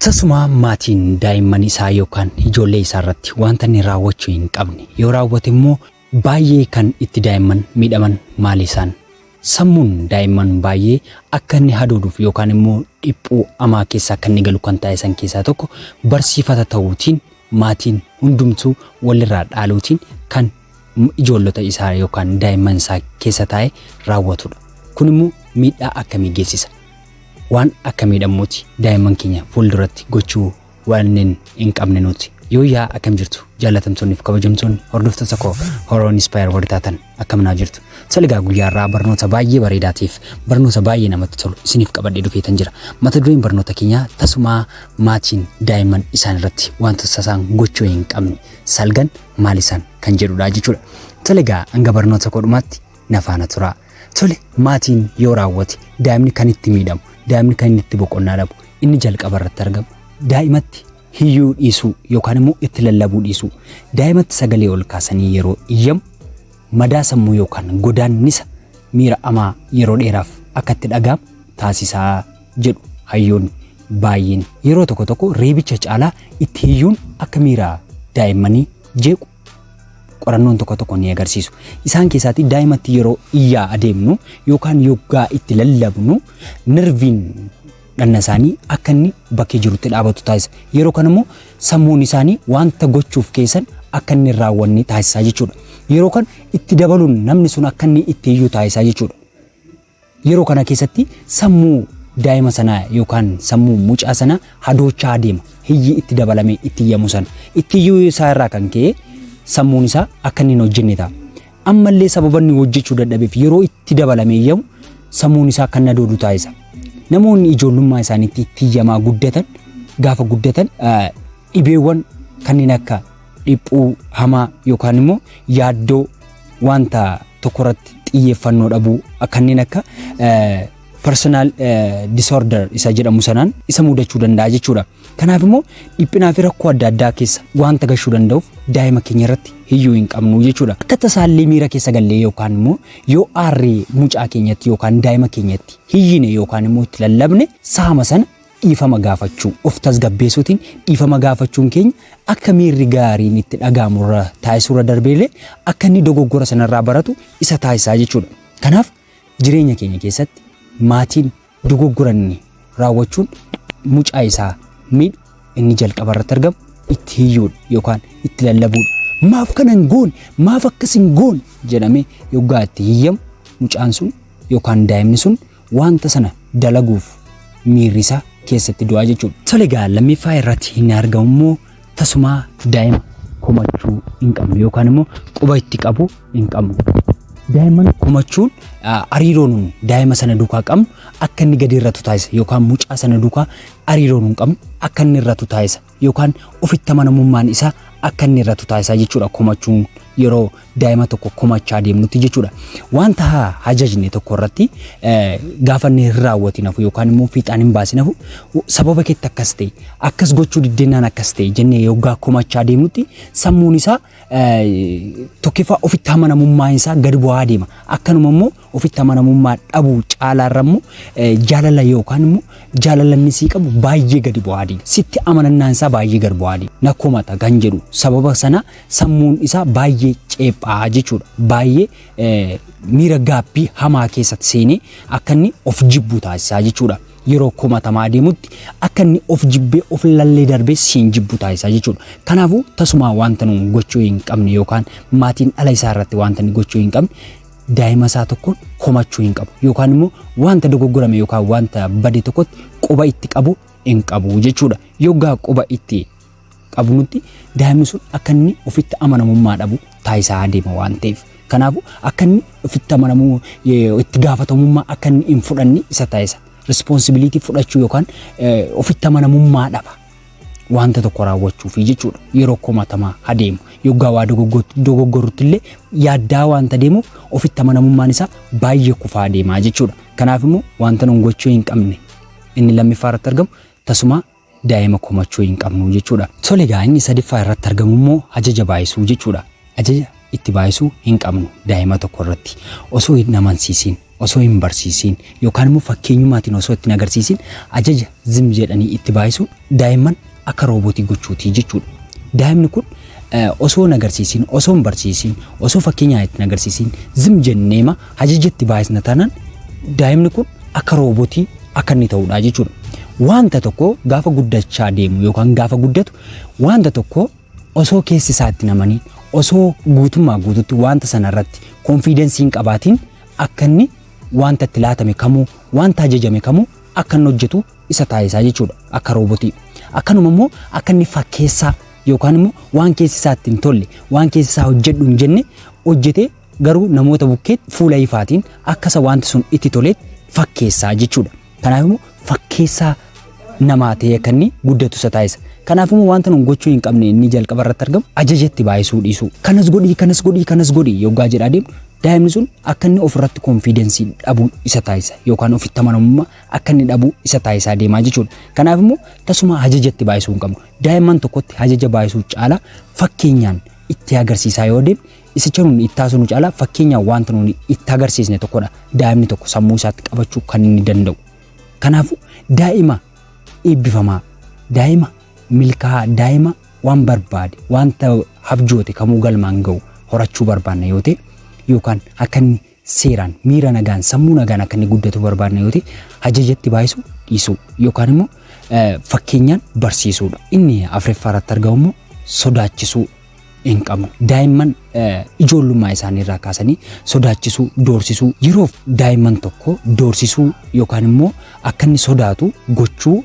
Tasuma maatiin daa'imman isaa yookaan ijoollee isaa irratti wanta inni raawwachuu hin qabne yoo raawwate immoo baay'ee kan itti daa'imman miidhaman maali isaan? Sammuun daa'imman baay'ee akka inni hadooduuf yookaan immoo dhiphuu amaa keessa akka inni galu kan taasisan keessaa tokko barsiifata ta'uutiin maatiin hundumtuu walirraa dhaaluutiin kan ijoollota isaa yookaan daa'imman isaa keessa taa'e raawwatudha. Kun immoo miidhaa akkamii geessisa? Waan akkamii dhammuuti daa'imman keenya fuulduratti gochuu wanneen hin qabne nuti? Yooyyaa, akkam jirtu jaallatamtoonni fi kabajamtoonni hordoftoota koo Horoon Inspire warri taatan, akkam naa jirtu? Tole, guyyaa irraa barnoota baay'ee bareedaatiif barnoota baay'ee namatti tolu isiniif qabadhee dhufeetan jira. Mata dureen barnoota keenyaa tasumaa maatiin daa'imman isaan irratti wantoota isaan gochuu hin qabne salgan maal isaan kan jedhudha jechuudha. Tole egaa, hanga barnoota koo dhumaatti na faana turaa. Tole, maatiin yoo raawwate daa'imni kan itti miidhamu, daa'imni kan inni itti boqonnaa dhabu, inni jalqaba irratti argamu daa'imatti hiyyuu dhiisuu yookaan immoo itti lallabuu dhiisuu. Daa'imatti sagalee ol kaasanii yeroo iyyamu madaa sammuu yookaan godaannisa miira amaa yeroo dheeraaf akka itti dhaga'amu taasisaa jedhu hayyoonni baay'een. Yeroo tokko tokko reebicha caalaa itti hiyyuun akka miira daa'immanii jeequ qorannoon tokko tokko ni agarsiisu. Isaan keessaatti daa'imatti yeroo iyyaa adeemnu yookaan yoggaa itti lallabnu nerviin dhanna isaanii akka inni bakkee jirutti dhaabatu taasisa. Yeroo kana immoo sammuun isaanii wanta gochuuf keessan akka inni hin raawwanne taasisaa jechuudha. Yeroo kan itti dabaluun namni sun akka inni itti iyyuu taasisaa jechuudha. Yeroo kana keessatti sammuu daa'ima sanaa yookaan sammuu mucaa sanaa hadoochaa adeema. Hiyyi itti dabalamee itti iyyamu sana. Itti iyyuu isaa irraa kan ka'e sammuun isaa akka inni hin hojjenne ta'a. Ammallee sababa inni hojjechuu dadhabeef yeroo itti dabalamee iyyamu sammuun isaa kan hadoodu taasisa. Namoonni ijoollummaa isaaniitti itti iyyamaa guddatan gaafa guddatan dhibeewwan kanneen akka dhiphuu hamaa yookaan immoo yaaddoo, wanta tokko irratti xiyyeeffannoo dhabuu, kanneen akka personal disorder isa jedhamu sanaan isa mudachuu danda'a jechuudha. Kanaaf immoo dhiphinaa fi rakkoo adda addaa keessa wanta gashuu danda'uuf daa'ima keenya irratti hiyyuu hin qabnu jechuudha. Akka tasaallee miira keessa gallee yookaan immoo yoo aarree mucaa keenyatti yookaan daa'ima keenyatti hiyyine yookaan immoo itti lallabne, saama sana dhiifama gaafachuu, of tasgabbeessuutiin dhiifama gaafachuun keenya akka miirri gaariin itti dhaga'amu irra taasisuu irra darbeellee akka inni dogoggora sanarraa baratu isa taasisaa jechuudha. Kanaaf jireenya keenya keessatti maatiin dogoggora inni raawwachuun mucaa isaa miidhu inni jalqaba irratti argamu itti hiyyuudha yookaan itti lallabuudha. "Maaf kana hin goone? Maaf akkas hin goone?" jedhamee yoggaa itti hiyyamu mucaan sun yookaan daa'imni sun wanta sana dalaguuf miirri isaa keessatti du'aa jechuudha. Tole egaa, lammaffaa irratti hin argamu immoo tasumaa daa'ima komachuu hin qabnu yookaan immoo quba itti qabu hin qabnu. Daa'imman komachuun hariiroo nun daa'ima sana duukaa qabnu akka inni gadi irratu taasisa, yookaan mucaa sana duukaa hariiroo nun qabnu akka inni irratu taasisa, yookaan ofitti amanamummaan isaa akka inni irratu taasisaa jechuudha, komachuun yeroo daa'ima tokko komachaa deemnutti jechuudha. Wanta ajajne tokko irratti gaafa inni hin raawwatin hafu yookaan immoo fiixaan hin baasin hafu, "Sababa keetti akkas ta'e, akkas gochuu diddennaan akkas ta'e" jennee yoggaa komachaa deemnutti sammuun isaa tokkoffaa ofitti amanamummaan isaa gadi bu'aa deema. Akkanuma immoo ofitti amanamummaa dhabuu caalaarra immoo jaalala yookaan immoo jaalala inni sii qabu baay'ee gadi bu'aa deema. Sitti amanannaan isaa baay'ee gadi bu'aa deema. "Na komata" kan jedhu sababa sana sammuun isaa baay'ee ceephaa jechuudha. Baay'ee miira gaabbii hamaa keessatti seenee akka inni of jibbu taasisaa jechuudha. Yeroo komatamaa deemutti akka inni of jibbee of lallee darbee siin jibbu taasisaa jechuudha. Kanaafuu tasumaa wanta nuun gochuu hin qabne yookaan maatiin dhala isaa irratti wanta inni gochuu hin qabne, daa'ima isaa tokkoon komachuu hin qabu yookaan immoo wanta dogoggorame yookaan wanta bade tokkotti quba itti qabu hin qabu jechuudha. Yoggaa quba itti qabnutti daa'imni sun akka inni ofitti amanamummaa dhabu taasisaa adeema waan ta'eef. Kanaafuu akka inni ofitti amanamuu, itti gaafatamummaa akka inni hin fudhanne isa taasisa. Responsibility fudhachuu yookaan ofitti amanamummaa dhaba. Wanta tokko raawwachuufi jechuudha. Yeroo komatamaa adeemu, yoggaa waa dogoggorutti illee yaaddaa wanta deemuuf ofitti amanamummaan isaa baay'ee kufaa adeemaa jechuudha. Kanaaf immoo wanta nun gochuu hin qabne inni lammaffaa irratti argamu tasuma daa'ima komachuu hin qabnu jechuudha. Tole egaa, inni sadaffaa irratti argamu immoo ajaja baay'isuu jechuudha. Ajaja itti baay'isuu hin qabnu daa'ima tokko irratti osoo hin amansiisin. osoo hin barsiisiin yookaan immoo fakkeenyumaatiin osoo ittiin agarsiisiin ajaja zim jedhanii itti baay'isuun daa'imman akka roobootii gochuutii jechuudha. Daa'imni kun osoo hin agarsiisiin, osoo hin barsiisiin, osoo fakkeenyaan ittiin agarsiisiin zim jenneema ajaja itti baay'isna taanaan daa'imni kun akka roobootii akka inni ta'udha jechuudha. Wanta tokko gaafa guddachaa deemu yookaan gaafa guddatu wanta tokko osoo keessi isaa itti namanii, osoo guutummaa guututti wanta sana irratti confidence hin qabaatiin akka inni wanta itti laatame kamuu, wanta ajajame kamuu akka inni hojjetu isa taasisaa jechuudha akka roobotii. Akkanuma immoo akka inni fakkeessaa yookaan immoo waan keessi isaa itti hin tolle, waan keessi isaa hojjedhu hin jenne hojjetee garuu namoota bukkeetti fuula ifaatiin akka isa wanti sun itti toletti fakkeessaa jechuudha. Kanaaf immoo fakkeessaa namaa ta'ee akka inni guddatu isa taasisa. Kanaaf immoo wanta nun gochuu hin qabne inni jalqaba irratti argamu ajaja itti baay'isuu dhiisuu. Kanas godhii, kanas godhii, kanas godhii yoggaa jedhaa deemu daa'imni sun akka inni ofirratti confidence dhabuu isa taasisa yookaan ofitti amanamummaa akka inni dhabuu isa taasisaa deemaa jechuudha. Kanaaf immoo tasuma ajaja itti baay'isuu hin qabnu. Daa'imman tokkotti ajaja baay'isuu caalaa fakkeenyaan itti agarsiisaa yoo deemne, isicha nuti itti haasofnu caalaa fakkeenyaan wanta nuti itti agarsiisne tokkodha daa'imni tokko sammuu isaatti qabachuu kan inni danda'u. Kanaafuu daa'ima eebbifamaa, daa'ima milkaa'aa, daa'ima waan barbaade, wanta abjoote kamuu galmaan ga'u horachuu barbaanna yoo ta'e, yookaan akka inni seeraan, miira nagaan, sammuu nagaan akka inni guddatu barbaanna yoo ta'e, ajajatti baay'isuu dhiisuu yookaan immoo fakkeenyaan barsiisuudha. Inni afuraffaa irratti argamu immoo sodaachisuu hin qabnu. Daa'imman ijoollummaa isaanii irraa kaasanii sodaachisuu, doorsisuu, yeroof daa'imman tokko doorsisuu yookaan immoo akka inni sodaatu gochuu,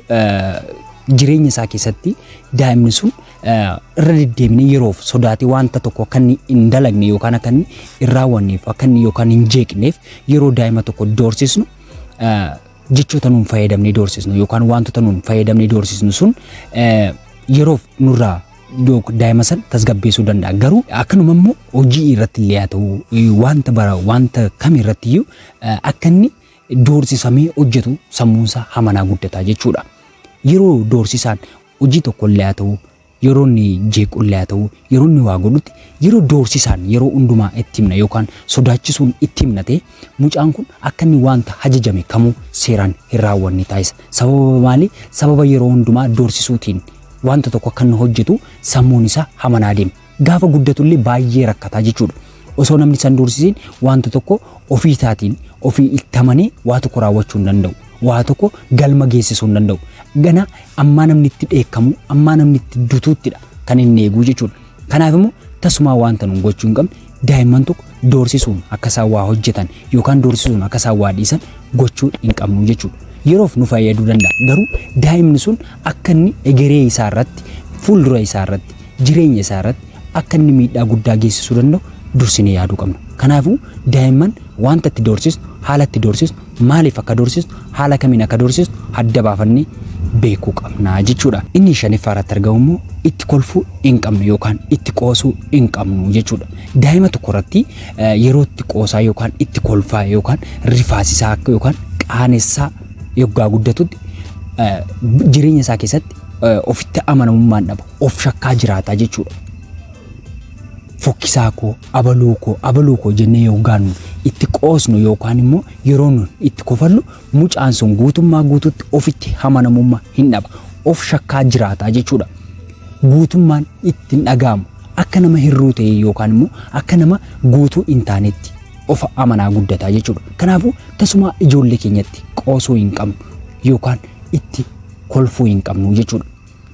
jireenya isaa keessatti daa'imni sun irra deddeebinee yeroof sodaatee wanta tokko akka inni hin dalagne yookaan akka inni hin raawwanneef, akka inni yookaan hin jeeqneef yeroo daa'ima tokko doorsisnu, jechoota nuun fayyadamnee doorsisnu yookaan wantoota nuun fayyadamnee doorsisnu sun yeroof nurraa daa'ima san tasgabbeessuu danda'a. Garuu akkanuma immoo hojii irratti illee haa ta'u, wanta bara wanta kam irratti iyyuu akka inni doorsisamee hojjetu sammuunsaa hamanaa guddataa jechuudha. Yeroo doorsisaan hojii tokko illee haa ta'u, yeroo inni jeequ illee haa ta'u, yeroo inni waa godhutti, yeroo doorsisaan yeroo hundumaa itti himna yookaan sodaachisuun itti himna ta'e, mucaan kun akka inni wanta ajajame kamuu seeraan hin raawwanne taasisa. Sababa maalii? Sababa yeroo hundumaa doorsisuutiin wanta tokko akka inni hojjetu sammuun isaa hamanaa deema. Gaafa guddatullee baay'ee rakkataa jechuudha. Osoo namni san doorsisiin wanta tokko ofii isaatiin ofii itti amanee waa tokko raawwachuu hin danda'u. Waa tokko galma geessisuu hin danda'u. Gana ammaa namni itti dheekkamu, ammaa namni itti dutuuttidha kan inni eeguu jechuudha. Kanaaf immoo tasumaa wanta nun gochuu hin qabne daa'imman tokko doorsisuun akka isaan waa hojjetan yookaan doorsisuun akka isaan waa dhiisan gochuu hin qabnu jechuudha. Yeroof nu fayyaduu danda'a. Garuu daa'imni sun akka inni egeree isaa irratti, fuuldura isaa irratti, jireenya isaa irratti akka inni miidhaa guddaa geessisuu danda'u dursinee yaaduu qabna. Kanaafuu daa'imman wanta itti doorsisnu, haala itti doorsisnu, maaliif akka doorsisnu, haala kamiin akka doorsisnu adda baafannee beekuu qabna jechuudha. Inni shanaffaa irratti argamu immoo itti kolfuu hin qabnu yookaan itti qoosuu hin qabnu jechuudha. Daa'ima tokko irratti yeroo itti qoosaa yookaan itti kolfaa yookaan rifaasisaa akka yookaan qaanessaa yoggaa guddatutti jireenya isaa keessatti ofitti amanamummaan dhaba, of shakkaa jiraataa jechuudha. Fokkisaa koo, abaluu koo, abaluu koo jennee yoggaa nu itti qoosnu yookaan immoo yeroo nu itti kofallu, mucaan sun guutummaa guututti ofitti amanamummaa hin dhaba. Of shakkaa jiraataa jechuudha. Guutummaan itti hin dhaga'amu. Akka nama hirruu ta'e yookaan immoo akka nama guutuu hin taanetti of amanaa guddataa jechuudha. Kanaafuu tasuma ijoollee keenyatti qoosuu hin qabnu yookaan itti kolfuu hin qabnu jechuudha.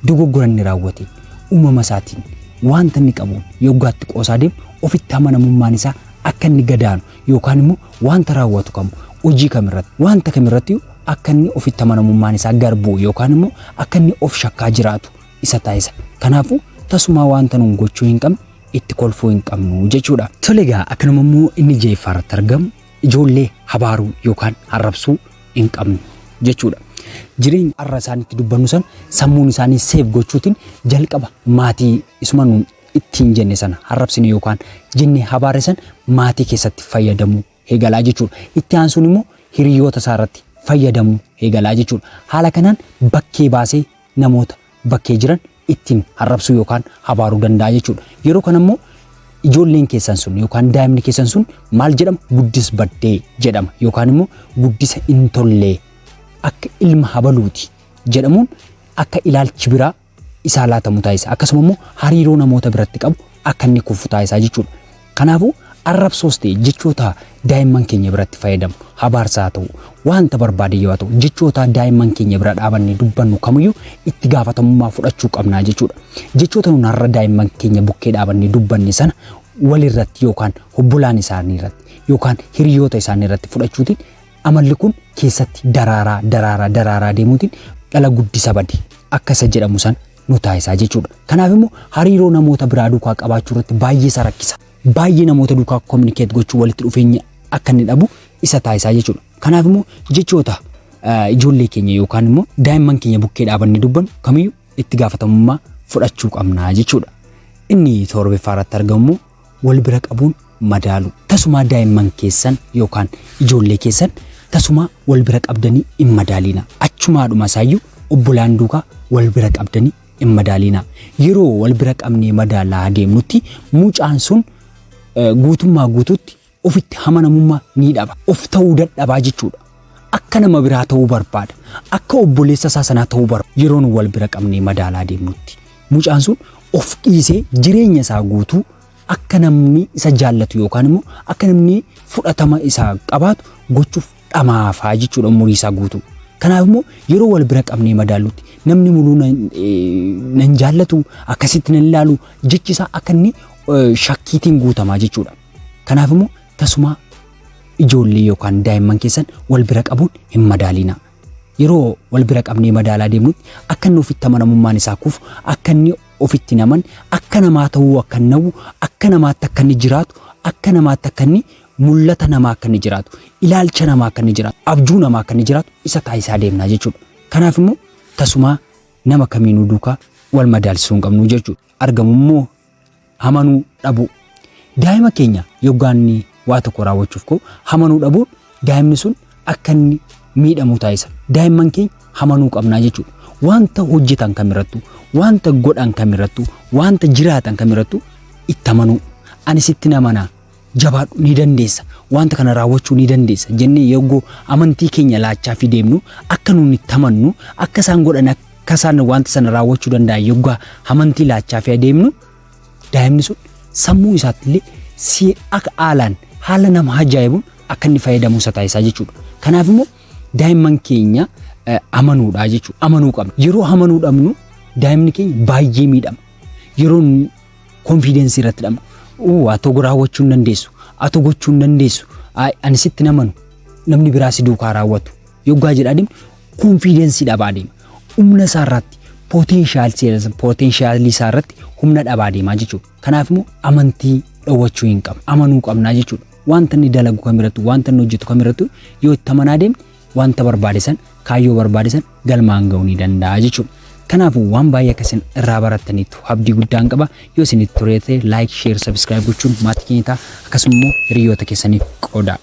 Dogoggora inni raawwate uumama isaatiin wanta inni qabuun yoggaatti qoosaa deemu, ofitti amanamummaan isaa akka inni gadaanu yookaan immoo wanta raawwatu kamu, hojii kamirratti, wanta kamirratti akka inni ofitti amanamummaan isaa garbuu yookaan immoo akka inni of shakkaa jiraatu isa taasisa. Kanaafuu tasumaa wanta nuun gochuu hin qabne itti kolfuu hin qabnu jechuudha. Tole egaa, akkanuma immoo inni ja'affaa irratti argamu ijoollee habaaruu yookaan arrabsuu hin qabnu jechuudha. Jireenya har'a isaan itti dubbannu san sammuun isaanii save gochuutiin jalqaba maatii isuma nuun ittiin jenne sana arrabsine yookaan jenne habaarre san maatii keessatti fayyadamuu eegalaa jechuudha. Itti aansuun immoo hiriyoota isaa irratti fayyadamuu eegalaa jechuudha. Haala kanaan bakkee baasee namoota bakkee jiran ittiin arrabsuu yookaan habaaruu danda'a jechuudha. Yeroo kana immoo Ijoolleen keessan sun yookaan daa'imni keessan sun maal jedhama? Guddis baddee jedhama yookaan immoo guddisa hin tollee akka ilma habaluuti jedhamuun akka ilaalchi biraa isaa laatamu taasisa. Akkasuma immoo hariiroo namoota biratti qabu akka inni kufu taasisa jechuudha. Kanaafuu arrabsoos ta'e jechoota daa'imman keenya biratti fayyadamu habaarsaa haa ta'u wanta barbaade yoo ta'u jechoota daa'imman keenya bira dhaabannee dubbannu kamiyyuu itti gaafatamummaa fudhachuu qabnaa jechuudha. Jechoota nun har'a daa'imman keenya bukkee dhaabannee dubbanne sana walirratti yookaan obbolaan isaanii irratti yookaan hiriyoota isaanii irratti fudhachuutiin amalli kun keessatti daraaraa daraaraa daraaraa deemuutiin dhala guddisa bade akka isa jedhamu sana nu taasisaa jechuudha. Kanaaf immoo hariiroo namoota biraa duukaa qabaachuu irratti baay'ee isa rakkisa. Baay'ee namoota duukaa communicate gochuu walitti dhufeenya akka inni dhabu isa taasisaa jechuudha. Kanaaf immoo jechoota ijoollee keenya yookaan immoo daa'imman keenya bukkee dhaabannee dubbannu kamiyyuu itti gaafatamummaa fudhachuu qabna jechuudha. Inni torbaffaa irratti argamu wal bira qabuun madaalu. Tasumaa daa'imman keessan yookaan ijoollee keessan tasumaa wal bira qabdanii hin madaalina. Achumaadhuma isaayyuu obbolaan duukaa wal bira qabdanii hin madaalina. Yeroo wal bira qabnee madaalaa adeemnutti mucaan sun guutummaa guutuutti ofitti amanamummaa ni dhaba. Of ta'uu dadhabaa jechuudha. Akka nama biraa ta'uu barbaada. Akka obboleessa isaa sanaa ta'uu barbaada. Yeroo nu wal bira qabnee madaalaa deemnutti mucaan sun of dhiisee jireenya isaa guutuu akka namni isa jaallatu yookaan immoo akka namni fudhatama isaa qabaatu gochuuf dhamaafaa jechuudha umurii isaa guutuu. Kanaaf immoo yeroo wal bira qabnee madaallutti namni muluu nan jaallatu akkasitti nan ilaalu jechi isaa akka inni shakkiitiin guutamaa jechuudha. Kanaaf immoo tasuma ijoollee yookaan daa'imman keessan wal bira qabuun hin madaalina. Yeroo wal bira qabnee madaalaa deemnutti akka inni ofitti amanamummaan isaa kufu, akka inni ofitti naman, akka namaa ta'uu akka inni hawwu, akka namaatti akka inni jiraatu, akka namaatti akka inni mul'ata namaa akka inni jiraatu, ilaalcha namaa akka inni jiraatu, abjuu namaa akka inni jiraatu isa taasisaa deemnaa jechuudha. Kanaaf immoo tasumaa nama kamiinuu duukaa wal madaalsisuu hin qabnu jechuudha. Argamu immoo amanuu dhabuu. Daa'ima keenya yoggaa inni waa tokko raawwachuuf ka'u amanuu dhabuun daa'imni sun akka inni miidhamu taasisa. Daa'imman keenya amanuu qabnaa jechuudha. Wanta hojjetan kamirrattuu, wanta godhan kamirrattuu, wanta jiraatan kamirrattuu itti amanuu. Ani sitti amanaa, jabaadhu, ni dandeessa, wanta kana raawwachuu ni dandeessa jennee yogguu amantii keenya laachaa fi deemnu akka nuun itti amannu, akka isaan godhan, akka isaan wanta sana raawwachuu danda'an yoggaa amantii laachaa fi adeemnu daa'imni sun sammuu isaatti illee si akka haalaan haala nama ajaa'ibuun akka inni fayyadamu isa taasisaa jechuudha. Kanaaf immoo daa'imman keenya amanuudha jechuudha. Amanuu qabna. Yeroo amanuu dhabnu daa'imni keenya baay'ee miidhama. Yeroo konfiidensii irratti dhabnu, atoo raawwachuu hin dandeessu, atoo gochuu hin dandeessu, ani sitti namanu, namni biraa si duukaa raawwatu. Yoggaa jedhaa deemnu konfiidensii dhabaa deema. Humna isaa irratti pootenshaalii isaa irratti humna dhabaa deemaa jechuudha. Kanaaf immoo amantii dhowwachuu hin qabnu. Amanuu qabnaa jechuudha. Wanta inni dalagu kamirrattu, wanta inni hojjetu kamirrattu yoo itti amanaa deemne wanta barbaade san, kaayyoo barbaade san galmaan ga'uu ni danda'a jechuudha. Kanaafuu waan baay'ee akka isin irraa barattaniitu abdii guddaan qaba. Yoo isinitti ture ta'e like, share, subscribe gochuun maatii keenya ta'a. Akkasuma immoo hiriyoota keessaniif qoodaa.